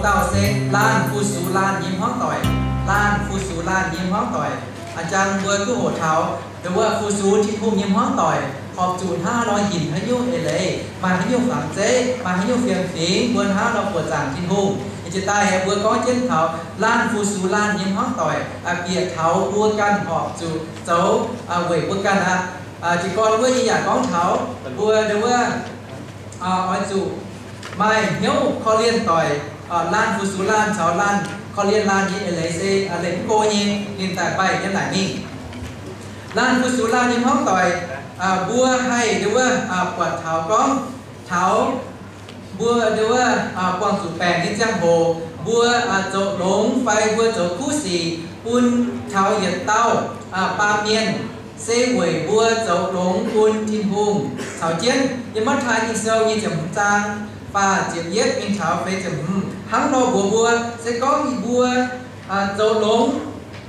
Dauh se laanh fu-sux laanh nyei hmuangv doic, laanh fu-sux laanh nyei hmuangv doic. A'jang mbuo duqv hoqc taux ndo wuov fu-sux Tin-Hungh nyei hmuangv doic horpc zuqc hnangv nor hinc haaix nyungc eix leiz, maaih haaix nyungc fangx zeiv, maaih haaix nyungc fiem-fingx, mbuo hnangv nor buoqc zaangc Tin-Hungh. Ih jiex daaih mbuo gorngv jienv taux laanh fu-sux laanh nyei hmuangv doic, bieqc taux mbuo ganh horpc zuqc zoux weic mbuo ganh aqv. Jiez gorn wuov yie yaac gorngv taux mbuo ndo wuov oix zuqc maaih hnyouv korv-lienh doic, laanh fu-sux laanh caux laanh korv-lienh laanh nyei eix leiz se leih mv go nyei, ninh daaih mbaih yiem naaic mingh. Laanh fu-sux laanh nyei hmuangv doic, mbuo haih ndo wuov buatc taux gorngv taux mbuo ndo wuov buangh zuqc baengc nyei ziangh hoc, mbuo zoux longx fai mbuo zoux kuv sic bun taux yietc dauh baamh mienh, se weic mbuo zoux longx bun Tin-Hungh. Caux jienv yiem Matv^taai Ging-Sou nyei ziepc hmz zaang faah ziepc yietv mingh taux feix ziepc hmz hnangv nor mbuox mbuo, se gorngv mbuo zoux longx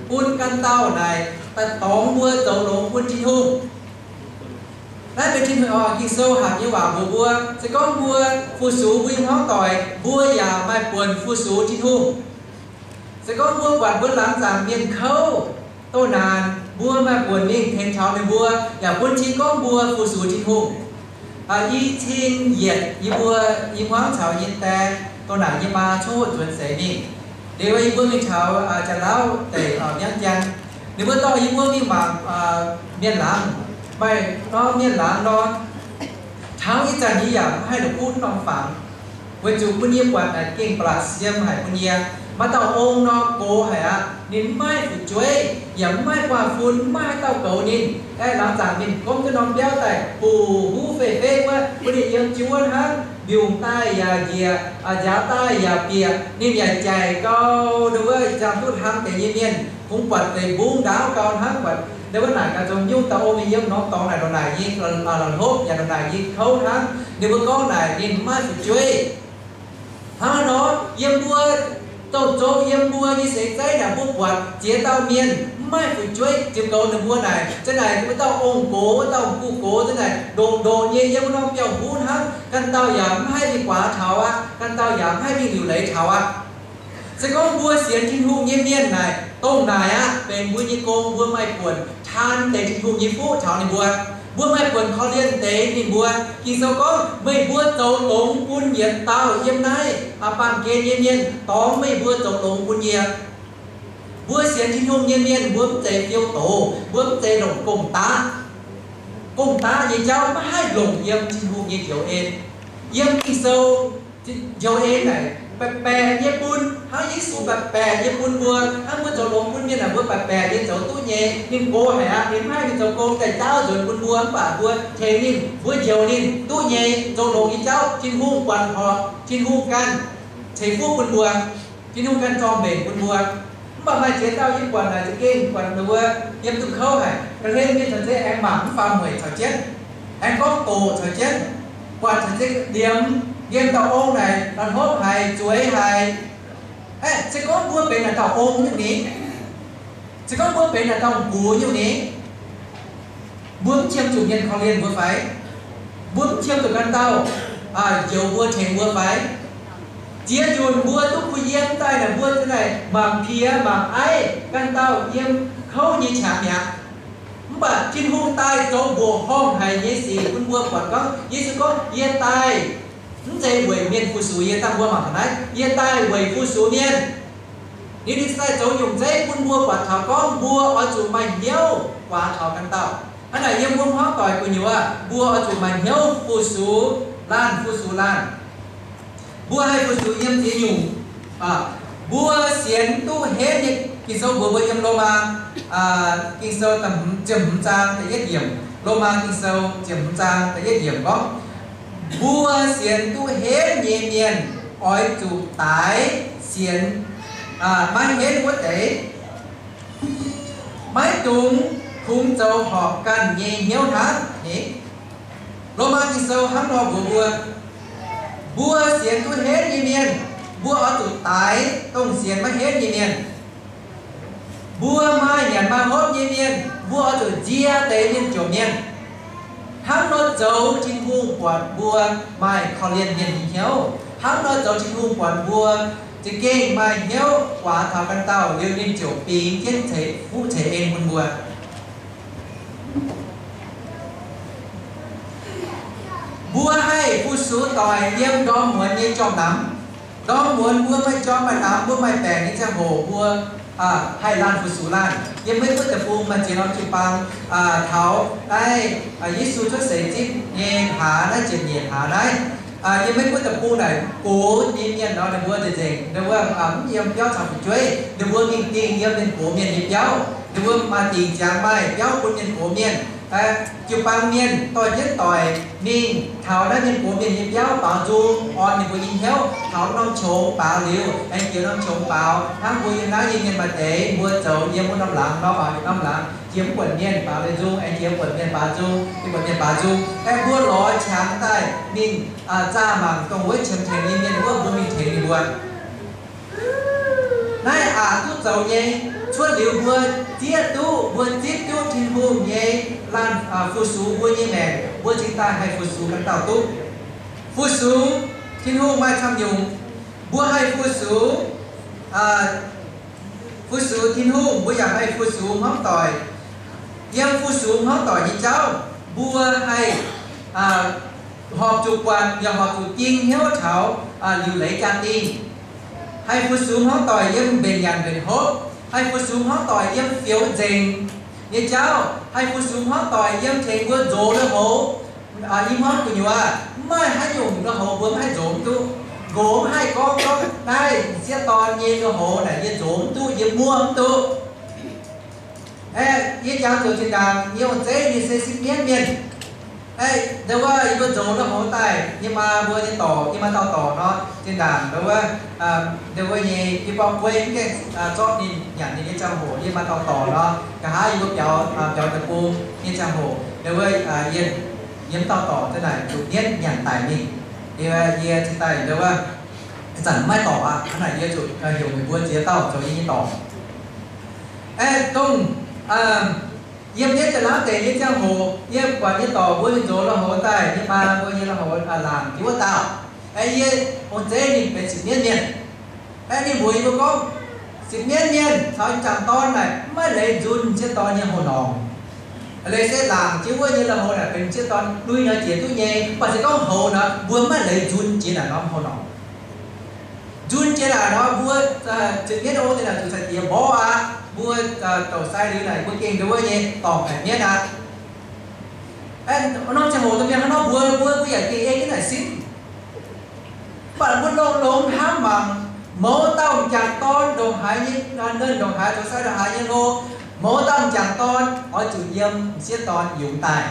bun ganh dauh naaic, daaih dorngx mbuo zoux longx bun Tin-Hungh. Naaiv benx Tin-Hungh, Ging-Sou hatc nyei waac mbuox mbuo, se gorngv mbuo fu-sux mbuo nyei hmuangv doic, mbuo yaac maaih buonc fu-sux Tin-Hungh. Se gorngv mbuo buatc mbuo laangz zaangc mienh kouv, doh naanc, mbuo maaih buonc mingh tengx taux ninh mbuo, yaac bun cing gorngv mbuo fu-sux Tin-Hungh. I cin yietc yie mbuo i hmuangv caux nyei die, doh naanc nyei maa, coqv hoqc nzuonx seix mingh. Liuz yie mbuo mingh taux Janx-Lauv deic, Miangv Janx, ninh mbuo dorh yie mbuo mingh mangc mienh laangz, maaih norm mienh laangz nor, taux ih zanc yie yaac mv haih la'kuqv norm fangx, weic zuqc bun yie buatc naaic gengh ba'laqc siem haic bun yie. Maaih dauh ong nor gox haic aqv. Ninh mv maaih fu'jueiv yaac mv maaih guaax fun, mv maaih haaix dauh goux ninh. Aeqv, laangz zaangc ninh gomv duqv norm biauv daaih, buc huv fei-fei wuov, bun ninh yiem jiu wuov hnangv. Mbiungc daaih yaac njiec, nziaaux daaih yaac bieqc. Ninh yaac jaic gau ndo wuov, ziangh duqv hlang deix nyei mienh, kungx buatc deix mbungv ndaauv gau hnangv. Buatc ndo wuov naaic gaax, zoux nyungc dauh ong mingh yiem norm dorngx naaic ndongc naaic nyei la'hlopv, yaac ndongc naaic nyei kouv hnangv. Ninh mbuo gorngv naaic ninh mv maaih fu'jueiv. Hnangv nor, yiem mbuo, dongh zoux yiem mbuo nyei seix zeiv naaic, mbuo buatc ziex dauh mienh mv maaih fu'jueiv ziouc goux ninh mbuo naaic, za'naaic wuov dauh ong gox, wuov dauh ong gox, za'naaic ndoqc ndoqc nyei yiem wuov norm biauv-huv hnangv. Ganh dauh yaac mv haih mingh guaax taux aqv. Ganh dauh yaac mv haih mingh liuc leiz taux aqv. Se gorngv mbuo sienx Tin-Hungh nyei mienh naaic, dongh naaic aqv benx mbuo nyei gong, mbuo maaih buonc taan deix Tin-Hungh nyei fuqv taux ninh mbuo. Mbuo maaih buonc korv-lienh deix ninh mbuo. Ging-Sou gorngv, meih mbuo zoux longx bun yietc dauh yiem naaiv baamh gen nyei mienh, dorngx meih mbuo zoux longx bun yie. Mbuo sienx Tin-Hungh nyei mienh, mbuo mv zeiz fiou doz, mbuo mv zeiz longc gong-daqv. Gong-daqv nyei jauv maiv haih longc yiem Tin-Hungh nyei njoux en. Yiem Ging-Sou njoux en naaic baeqc baeqc nyei bun, hnangv Yesu baeqc baeqc nyei bun mbuo. Hnangv mbuo zoux longx bun mienh naaic, mbuo baeqc baeqc nyei zoux duqv nyei. Ninh gox haic aqv, ninh mv haih mingh zoux gong daaih jaauv nzuonx bun mbuo, mv baac mbuo tengx ninh, mbuo njoux ninh duqv nyei, zoux longx nyei jauv Tin-Hungh buatc horpc, Tin-Hungh ganh ceix fuqv bun mbuo. Tin-Hungh ganh zorng-mbenc bun mbuo. Mv baac maaih ziex dauh yie buatc naaic za'gengh buatc ninh mbuo yiem duqv kouv haic. Ga'hlen mienh caux jienv aengx mangc mv faaux mueic caux jienv, aengx gorngv doqc caux jienv, buatc caux jienv liemh, liemh dauh ong naaic la'hnopv haic, zueiz haic. Aeqv, se gorngv mbuo benx naaic dauh ong nyungc ni, se gorngv mbuo benx naaic dauh gux nyungc ni, mbuo mv qiemx zuqc mienh korv-lienh mbuo fai? Mbuo mv qiemx zuqc ganh dauh njoux mbuo tengx mbuo fai? Ziex nzunc mbuo duqv kuh yiem daaih naaic, mbuo za'naaic mangc piex mangc aiv ganh dauh yiem kouv nyei qangx mi'aqv. Mv baac Tin-Hungh daaih zoux mbuoqc horngh haic nyei sic bun mbuo buatc gorngv, Yesu gorngv, yie daaih mv zeiz weic mienh fu-sux yie, dangh mbuo mangc ga'naaiv, yie daaih weic fu-sux mienh. Ninh, ninh daaih zoux nyungc zeiv bun mbuo buatc taux gorngv mbuo oix zuqc maaih hnyouv guaax taux ganh dauh. Hnangv naaic yiem mbuo hmuangv doic gu'nyuoz, mbuo oix zuqc maaih hnyouv fu-sux laanh, fu-sux laanh. Mbuo haih fu-sux yiem ziex nyungc. Mbuo sienx duqv henv nyei, Ging-Sou mbuox mbuo yiem Lomaa, Ging-Sou ziepc hmz zaang da'yietv yiemc, Lomaa Ging-Sou ziepc hmz zaang da'yietv yiemc gorngv, mbuo sienx duqv henv nyei mienh oix zuqc daix sienx maiv henv wuov deix. Maiv dungx kungx zoux horpc ganh nyei hnyouv hnangv ni. Lomaa Ging-Sou hnangv nor mbuox mbuo, mbuo sienx duqv henv nyei mienh, mbuo oix zuqc daix dongh sienx maiv henv nyei mienh. Mbuo maaih nyanc maaih hopv nyei mienh, mbuo oix zuqc nzie deix mienh jomc mienh. Hnangv nor zoux Tin-Hungh buatc mbuo maaih korv-lienh mienh nyei hnyouv. Hnangv nor zoux Tin-Hungh buatc mbuo Za'gengh maaih hnyouv guaax taux ganh dauh liuz, ninh ziouc bingx jienv ceix fuqv ceix en bun mbuo. Mbuo haih fu-sux doic yiem ndorm muonz nyei jorm namx. Ndorm muonz mbuo maaih jorm maaih namx, mbuo maaih baengc nyei ziangh hoc, mbuo haih laanh fu-sux laanh. Yiem Meiv-Guoqv deic-bung maaih ziex norm jiu-baang taux naaiv Yesu cuotv seix zipv nyei hlaax naaiv, ziepc nyeic hlaax naaiv, yiem Meiv-Guoqv deic-bung naaic gox nyei mienh nor, ninh mbuo nzengc, ninh mbuo mv yiem biauv caux fu'jueiv, ninh mbuo mingh dingh yiem mienh gox mienh nyei biauv. Ninh mbuo maaih dingc ziangx maaih biauv bun mienh gox mienh. Jiu-baang mienh dorh jienv doic mingh taux naaiv mienh gox mienh nyei biauv baaux nzung, orn ninh mbuo nyei hnyouv. Taux norm qongx baaux liuz, aengx jiex norm qongx baaux. Hnangv mbuo yiem naaiv nyei mienh maaih deix, mbuo zoux yiem wuov norm laangz nor, norm laangz jiex mv buatc mienh baaux liuz nzung, aengx jiex mv buatc mienh baaux nzung, mv buatc mienh baaux nzung. Aengx mbuo lorz qangx daaih mingh zaah mangc dongh wuov qiemx tengx nyei mienh wuov, mbuo mingh tengx ninh mbuo. Naaiv aqc duqv zoux nyei. Cuotv liuz mbuo zieqv duqv, mbuo zipv duqv Tin-Hungh nyei laanh fu-sux mbuo nyei maengc, mbuo cingx daaih haih fu-sux ganh dauh duqv. Fu-sux Tin-Hungh maaih camv nyungc. Mbuo haih fu-sux, fu-sux Tin-Hungh, mbuo yaac haih fu-sux hmuangv doic. Yiem fu-sux hmuangv doic nyei jauv, mbuo haih horpc zuqc buatc yaac horpc zuqc ging hnyouv taux liuc leiz jaa-dingh. Haih fu-sux hmuangv doic yiem mbenc nyanc mbenc hopv. Haih fu-sux hmuangv doic yiem fioux nzengc nyei jauv. Haih fu-sux hmuangv doic yiem tengx mbuo nzox lui-houx. I hmuangv gu'nyuoz mv maaih haaix nyungc lui-houx mbuo mv haih nzox mv duqv. Nqox mv haih gorngv, gorngv naaiv m'sieqv dorn nyei lui-houx naaic yie nzox mv duqv, yie muoqv mv duqv. Aeqv, yie jangx zuqc zinh ndaangc yie ong-zeiv ninh se sipv mienv mienh. Aeqv, ndau wuov yie mbuo nzox lui-houx daaih, yie maa mbuo nyei dorc, yie maa dauh dorc nor, zinh ndaangc ndau wuov, ndau wuov nyei yie baamh guei mv gaengh zorqv ninh nyanc ninh nyei ziangh hoc, yie maa dauh dorc nor, nqa'haav yie mbuo biaux, biaux deic-bung nyei ziangh hoc, ndau wuov yie, yie mv dauh dorc za'naaic zuqc mienv nyanc daic mingh. Yie, yie cingx daaih ndau wuov, ih zanc maiv dorc aqv, hnangv naaic yie zuqc heuc meih mbuo ziex dauh zoux yie nyei dorc. Aeqv, dongh yiem naaiv Janx-Laauv deic nyei ziangh hoc, yie buatc nyei dorc mbuo mingh nzox lui-houx daaih, yie maa mbuo nyei lui-houx laangc jienv wuov dauh. Aeqv, yie ong-zeiv ninh benx sipv mienv mienh. Aeqv, ninh mbuox yie mbuo gorngv, sipv mienv mienh caux m'jangc dorn naaic maiv leiz nzun m'sieqv dorn nyei houx-norngc. Leiz se laangc jienv wuov nyei lui-houx naaic benx m'sieqv dorn lui nor jiex duqv nyei, mv baac se gorngv houx nor, mbuo maiv leiz nzun jiex naaic norm houx-norngc. Nzun jiex naaic nor, mbuo zipv mienv ong naaic zuqc caux diex mborqv aqv. Mbuo douc sai liuz naaic mbuo gengh ndau wuov nyei dorngc haic mienv aqv. Norm ziangh hoc domh mienh hnangv nor mbuox mbuo, mbuo yaac gengh ei jienv naaic simv. Mv baac mbuo longx-longx hnamv mangc, mouz dauh m'jangc dorn ndongc haaix nyei, ndongc haaix, zoux sai ndongc haaix nyei hlo, mouz dauh m'jangc dorn oix zuqc yiem m'sieqv dorn yungz daaih.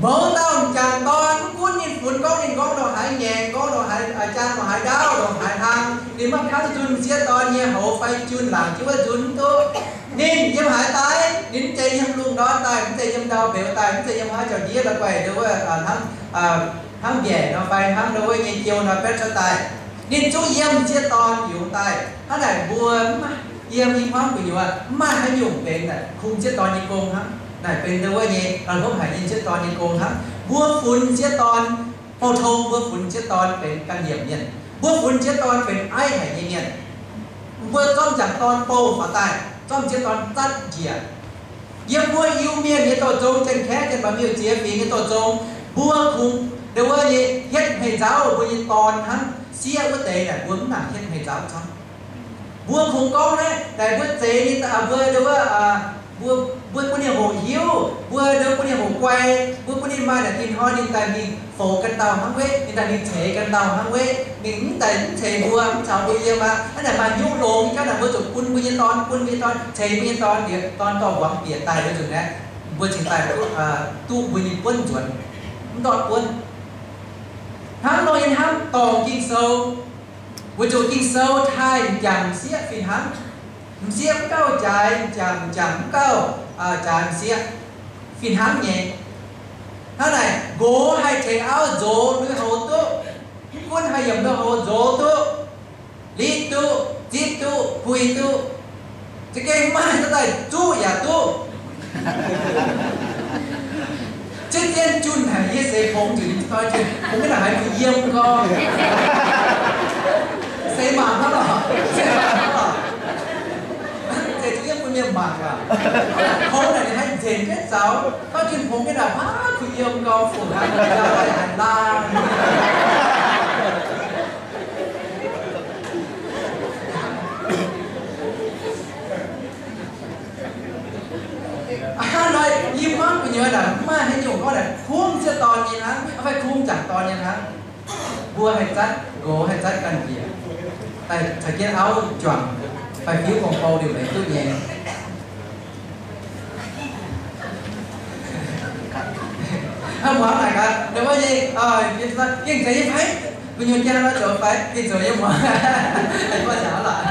Mouz dauh m'jangc dorn, mv gunv ninh funx gorngv, ninh gorngv ndongc haaix ngaengc, gorngv ndongc haaix, jang ndongc haaix ndaauv, ndongc haaix hlang, ninh maiv kangv zunh m'sieqv dorn nyei houx fai junh laangc jienv wuov nzunc mv duqv. Ninh yiem haaix daaih, ninh mv zeiz yiem lungh ndortv daaih, mv zeiz yiem ndau mbeux daaih, mv zeiz yiem haaix jauv-ndiev la'guaih ndau wuov, hnangv mbiaec nor fai hnangv ndau wuov nyei jiou nor betv cuotv daaih. Ninh zungv yiem m'sieqv dorn yungz daaih. Hnangv naaic mbuo mv maaih, yiem i hmuangv gu'nyuoz mv maaih haaix nyungc benx naaic kungx m'sieqv dorn nyei gong hnangv. Naaic benx ndau wuov nyei, hlopv haic nyei m'sieqv dorn nyei gong hnangv. Mbuo funx m'sieqv dorn, bou tong mbuo funx m'sieqv dorn benx ganh yiemc mienh. Mbuo funx m'sieqv dorn benx aiv haic nyei mienh. Mbuo zorqv m'jangc dorn bouh faaux daaih, zorqv m'sieqv dorn zatv njiec. Yiem mbuo Iu-Mienh nyei dorh zong, Janx-Kaeqv, Janx-Baamz-Miuh, ziex fingx nyei dorh zong, mbuo kungx ndau wuov nyei hietv hmei nzauv mbuo nyei dorn hnangv. Sieqv wuov deix naaic mbuo mv nangc hietv hmei nzauv camv. Mbuo kungx gorngv naaiv daaih mbuo zeix nyei, mbuo ndau wuov, mbuo, mbuo bun ninh hoqc hiuv, mbuo ndau bun ninh hoqc guai, mbuo bun ninh maaih naaic tin-hnoi ninh daaih mingh foux ganh dauh hnangv weiv, ninh daaih mingh ceix ganh dauh hnangv weiv, mingh mv daaih mv ceix mbuo, mv caux mbuo yiem aqv. Hnangv naaic maaih nyungc longx jauv naaic mbuo zuqc bun mbuo nyei dorn, bun mbuo nyei dorn, ceix mbuo nyei dorn, liuz dorn dorh muangx bieqc daaih liuz nzunc aeqv, mbuo cingx daaih duqv, duqv mbuo nyei buonv nzuonx, mv ndortv buonv. Hnangv nor yie hnamv dorngc Ging-Sou, weic zuqc Ging-Sou taaih m'jangc m'sieqv fih hnangv. M'sieqv mv gauh jaaix m'jangc, m'jangc mv gauh jaaix m'sieqv, fih hnangv nyei. Hnangv naaic, nqox haih tengx auv nzox lui-houx duqv, mv gunv haih yiemc lui-houx nzox duqv, litv duqv, zipv duqv, puix duqv, za'gengh maaih daaih zuqv yaac duqv. Zieqv zien junh haic, yie seix fongx nzunc, kungx maiv nangc haiz yiem gau. Se mangc hnangv lorqc, se mangc hnangv lorqc. Zeiz duqv yiem bun mienh mangc aqv. Kouv naaic ninh haih nzenc jienv zaux, gorngv Tin-Hungh nyei naaic, aav, kuh yiem gau, fungc hnangv nor, yaac haiz laanh. Hnangv nor, yie mbuo gu'nyuoz naaic, mv maaih haaix nyungc gorngv naaic, kumv zieqv dorn nyei hnangv, fai kumv jangc dorn nyei hnangv. Mbuo haih zatv nqox, haih zatv ganh njiec, caux jienv auv juangc, fai fiuv gong bou liuc leiz duqv nyei. Muangx naaic gaax, ndongc wuov nyei, gengh zeiz nyei fai? Gu'nyuoz jaa nor zoux fai? Gengh zoux nyei muangx. Mv baac caux laaix,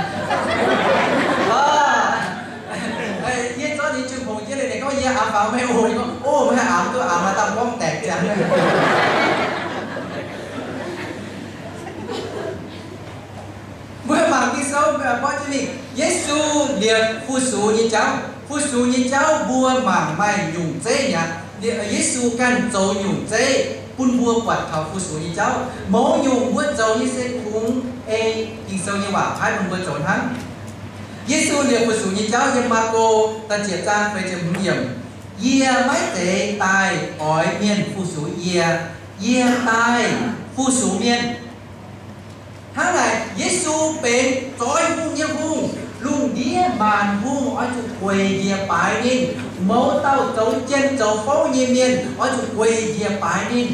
yie zorqv ninh jun hongx jienv liuz, ninh gorngv yie aamx faaux meih oc. Ninh gorngv, o, meih haih aamx duqv, aamx maaih dangh gorngv daengx ziangx. Mbuo mangc Ging-Sou, mbuo mangc jienv mingh, Yesu liepc fu-sux nyei jauv. Fu-sux nyei jauv mbuo mangc maaih nyungc zeiv mi'aqv. Yesu ganh zoux nyungc zeiv bun mbuo buatc taux fu-sux nyei jauv. Mouz nyungc mbuo zoux nyei se kungx ei Ging-Sou nyei waac paaiv bun mbuo zoux hnangv. Yesu liepc fu-sux nyei jauv yiem Maako da'ziepc zaang feix ziepc hmz yiemc, Yie maiv zeiz daaih oix mienh fu-sux yie, yie daaih fu-sux mienh. Hnangv naaic, Yesu benx zoix hungh nyei hungh, lungh ndiev maanc hungh oix zuqc gueic njiec baaix ninh. Mouz dauh zoux jien zoux fouv nyei mienh oix zuqc gueic njiec baaix ninh.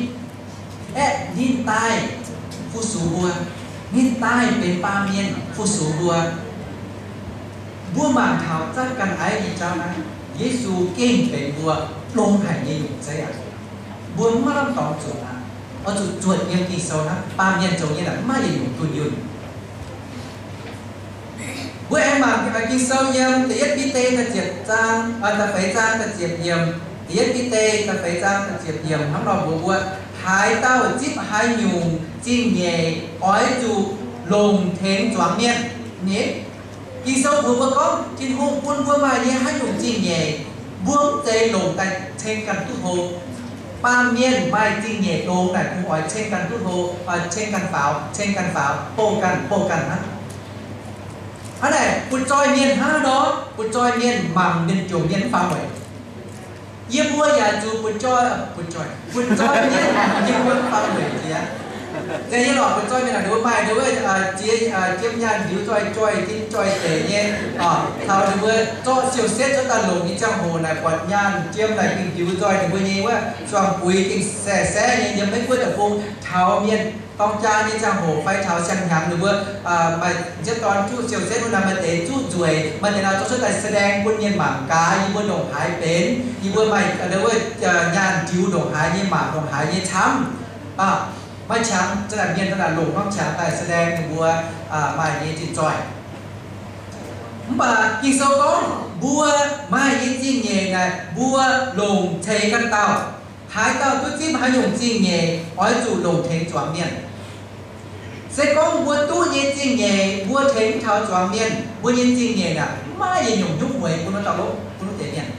Aeqv, ninh daaih fu-sux mbuo. Ninh daaih benx baamh mienh fu-sux mbuo. Mbuo mangc taux zatv ganh aiv nyei jauv naaiv, Yesu gengh benx mbuo longx haic nyei nyungc zeiv aqv. Mbuo maiv lamh dorngx zuotc aqv. Oix zuqc zuotc yiem Ging-Sou hnangv. Baamh mienh zoux nyei naaic maiv maaih yietc nyungc dunh yunh. Mbuo aengx mangc Ging-Sou yiem da'yietv Bide da'ziepc zaang, da'feix zaang da'ziepc yiemc. Da'yietv Bide da'feix zaang da'ziepc yiemc hnangv nor mbuox mbuo, haaix dauh zipv haaix nyungc zingh nyeic oix zuqc longc tengx zuangx mienh. Nyei, Ging-Sou mbuox mbuo gorngv Tin-Hungh bun mbuo maaih nyei haaix nyungc zingh nyeic, mbuo mv zeiz longc daaih ceng ganh duqv hlo. Baamh mienh maaih zingh nyeic longx naaic kungx oix ceng ganh duqv hlo, ceng ganh faaux, ceng ganh faaux, bouh ganh, bouh ganh hnangv. Hnangv naaic butv-zoih mienh hnangv nor, butv-zoih mienh mangc mienh jomc mienh mv faaux weic. Yie mbuo yaac zuqc butv-zoih, butv-zoih, butv-zoih mienh yie mbuo mv faaux weic jiex. Zeiz nyei lorqc, butv-zoih mienh naaic ninh mbuo maaih ninh mbuo ziex, jiem nyaanh ndiux zoih, zoih tin zoih deic nyei. Taux ninh mbuo zorqv siou-setv cuotv daaih longc nyei ziangh hoc naaic buatc nyaanh jiem naaic gengh ndiux zoih ninh mbuo nyei wuov suang-buix gengh saeh-saeqv nyei yiem Meiv-Guoqv deic-bung taux mienh dorng jaa nyei ziangh hoc fai taux siang-hnyangx ninh mbuo maaih nziouv dorn juqv siou-setv wuov naaic maaih deix juqv nzueic, maaih deix naaic zorqv cuotv daaih แสดง bun mienh mangc gaax yie mbuo ndongc haaix benx, yie mbuo maaih wuov nyaanh ndiux ndongc haaix nyei, maac ndongc haaix nyei camv. Maaih qangx za'naaic mienh za'naaic longc norm qangx daaih แสดง ninh mbuo maaih nyei zinh zoih. Mv baac Ging-Sou gorngv mbuo maaih nyei zingh nyeic naaic mbuo longc ceix ganh dauh. Haaix dauh duqv zipv haaix nyungc zingh nyeic oix zuqc longc tengx zuangx mienh. Se gorngv mbuo duqv nyei zingh nyeic mbuo tengx mv taux zuangx mienh, mbuo nyei zingh nyeic naaic mv maaih yietc nyungc nyungc mueiz bun wuov dauh lov, bun wuov deix mienh.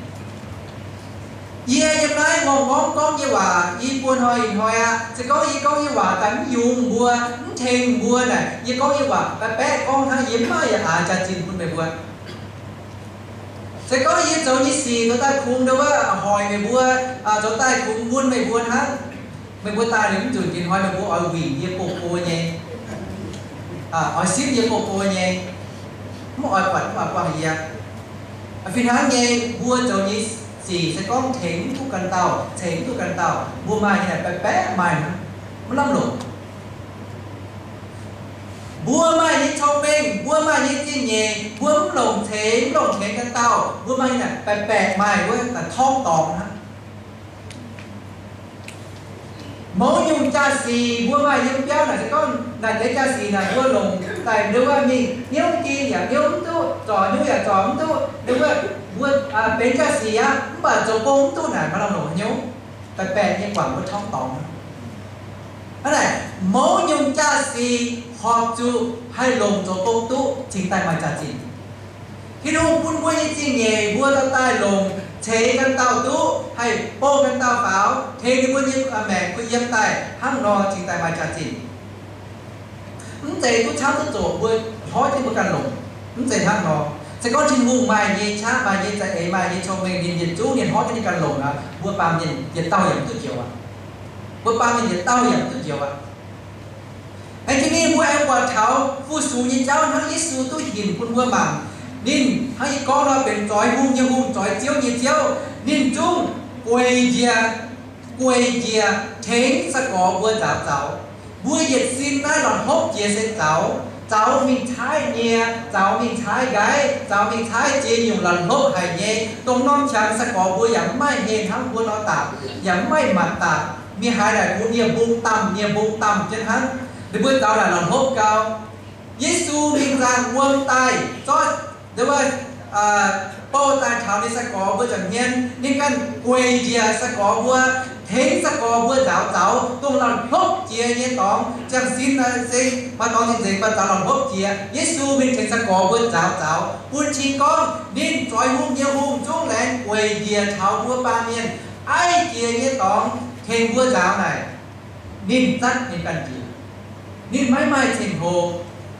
Yie yiem naaiv ngorng-ngorngv gorngv nyei waac, yie buo hnoi ih hnoi aqv. Se gorngv yie gorngv nyei waac daaih mv yungz mbuo, mv tengx mbuo naaic, yie gorngv nyei waac baeqc baeqc gorngv hnangv, yie mv maaih yietc aax jaax-zinh bun meih mbuo. Se gorngv yie zoux nyei sic zoux daaih kungx ndau wuov hoic meih mbuo, zoux daaih kungx mun meih mbuo hnangv, meih mbuo daaih liuz mv nzunc ih hnoi meih mbuo oix wingc yie bouh go nyei, oix simv yie bouh go nyei, mv oix buatc mv oix buangh yie. Fih hnangv nyei, mbuo zoux nyei sic se gorngv tengx mv duqv ganh dauh, ceix mv duqv ganh dauh, mbuo maaih nyei naaic baeqc baeqc maaih hnangv, mv lamh longc. Mbuo maaih nyei cong-mengh, mbuo maaih nyei zingh nyeic, mbuo mv longc ceix, mv longc tengx ganh dauh, mbuo maaih nyei naaic baeqc baeqc maaih wuov daaih torngv dorngx hnangv. Mouz nyungc jaa-sic mbuo maaih yiem biauv naaic se gorngv naaic deix jaa-sic naaic mbuo longc daaih ndau wuov mingh hnyouv gin yaac hnyouv mv duqv, zorc hnyouv yaac zorc mv duqv, ndau wuov mbuo benx jaa-sic aqv, mv baac zoux gong mv duqv naaic maaih lamh longc hnyouv, baeqc baeqc nyei guangc wuov torngv dorngx. Hnangv naaic, mouz nyungc jaa-sic horpc zuqc haih longc zoux gong duqv cingx daaih maaih jaax-zinh. Tin-Hungh bun mbuo nyei zingh nyeic mbuo dorh daaih longc ceix ganh dauh duqv. haih bouh ganh dauh faaux, tengx ninh mbuo nyei maengc kuh yiem daaih hnangv nor cingx daaih maaih jaax-zinh. Mv zeiz duqv camv duqv zoqc mbuo hnoi jienv mbuo ganh longc. Mv zeiz hnangv nor. Se gorngv Tin-Hungh maaih nyei qaqv, maaih nyei za'eix, maaih nyei cong-mengh, ninh yietc zungv ninh hnoi jienv ninh ganh longc aqv, mbuo baamh mienh yietc dauh yaac mv duqv njoux aqv. Mbuo baamh mienh yietc dauh yaac mv duqv njoux aqv. Aengx jiex mingh mbuo aengx buatc taux fu-sux nyei jauv hnangv Yesu duqv hinc bun mbuo mangc. Ninh hnangv yie gorngv nor benx zoix hungh nyei Hungh, zoix ziouv nyei Ziouv. Ninh zungv gueic njiec, gueic njiec tengx sai-gorx mbuo nzaaux zaux. Mbuo yietc sin naaiv la'hlopv jiex se zaux, zaux mingh caaiv nie, zaux mingh caaiv nqaiv, zaux mingh caaiv ziex nyungc la'hlopv haic nyei, dongh norm qangx sai-gorx mbuo yaac mv maaih heh hnangv mbuo nor daaih, yaac mv maaih matc daaih. Mingh haaix naaic bun nie mbung damh, nie mbung damh jienv hnangv. Ninh mbuo zaux naaic la'hlopv gau. Yesu mingh nzangc wuom daaih zorqv, wuov, bouh daaih taux ninh sai-gorx mbuo nza'hmien, ninh ganh gueic njiec sai-gorx mbuo, tengx sai-gorx mbuo nzaaux zaux, dongh la'hlopv jiex nyei dorngx. Ziangh sin se maaih dorngx cing-nzengc, maaih zaux la'hlopv jiex. Yesu mingh tengx sai-gorx mbuo nzaaux zaux, bun cing gorngv ninh zoix hungh nyei Hungh zungv laengz gueic njiec taux mbuo baamh mienh aiv jiex nyei dorngx tengx mbuo nzaaux naaic. Ninh zatv ninh ganh njiec. Ninh maiv maaih cien-hlo.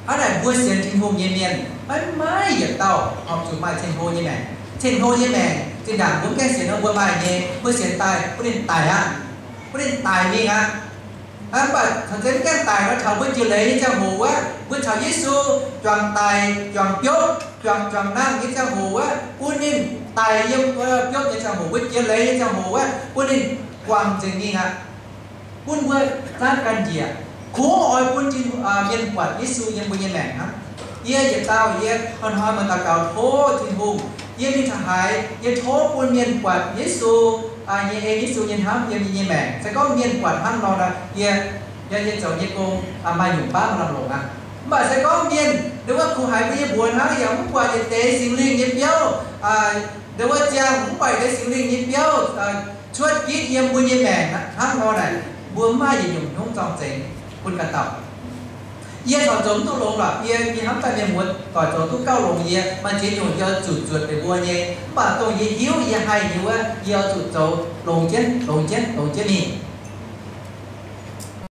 Hnangv naaic mbuo sienx Tin-Hungh nyei mienh maiv maaih yietc dauh horpc zuqc maaih cien-hlo nyei maengc. Cien-hlo nyei maengc zinh ndaangc mbuo mv gaengh sienx nor mbuo maaih nyei, mbuo sienx daaih bun ninh daic aqv, bun ninh daic mingh aqv. Mv baac caux se mv gaengh daic nor, taux mbuo jiex leiz nyei ziangh hoc wuov, mbuo caux Yesu juangc daic, juangc biopv, juangc, juangc nangh nyei ziangh hoc wuov, bun ninh daic yiem biopv nyei ziangh hoc, mbuo jiex leiz nyei ziangh hoc wuov, bun ninh guangc nzengc mingh aqv. Bun mbuo zatv ganh njiec. Kungx oix bun mienh buatc Yesu yiem mbuo nyei maengc hnangv. Yie yietc dauh yie hnoi-hnoi maaih daux gaux tov Tin-Hungh, yie mingh taux haaix yie tov bun mienh buatc Yesu nyei en, Yesu nyei hnamv yiem yie nyei maengc. Se gorngv mienh buatc hnangv nor, yie, yie zoux nyei gong maaih nyungc baav maaih lamh longc aqv. Mv baac se gorngv mienh ndongc wuov kungx haiz mbuo nyei mbuox hnangv, yaac mv buatc yietc deix Singx Lingh nyei biouv, ndongc wuov ziangh mv buatc yietc deix Singx Lingh nyei biouv cuotv gitv yiem mbuo nyei maengc hnangv nor naaic, mbuo mv maaih yietc nyungc hnyouv zorng zengx bun ganh dauh. Yie corc zoux mv duqv longx lorqc. Yie, yie hnamv daaih mienh muoz doic zoux duqv gauh longx, yie maaih ziex nyungc yie oix zuqc zuotc deix mbuo nyei. Mv baac dongh yie hiuv yie haih nyei wuov, yie oix zuqc zoux longx jienv, longx jienv, longx jienv mingh.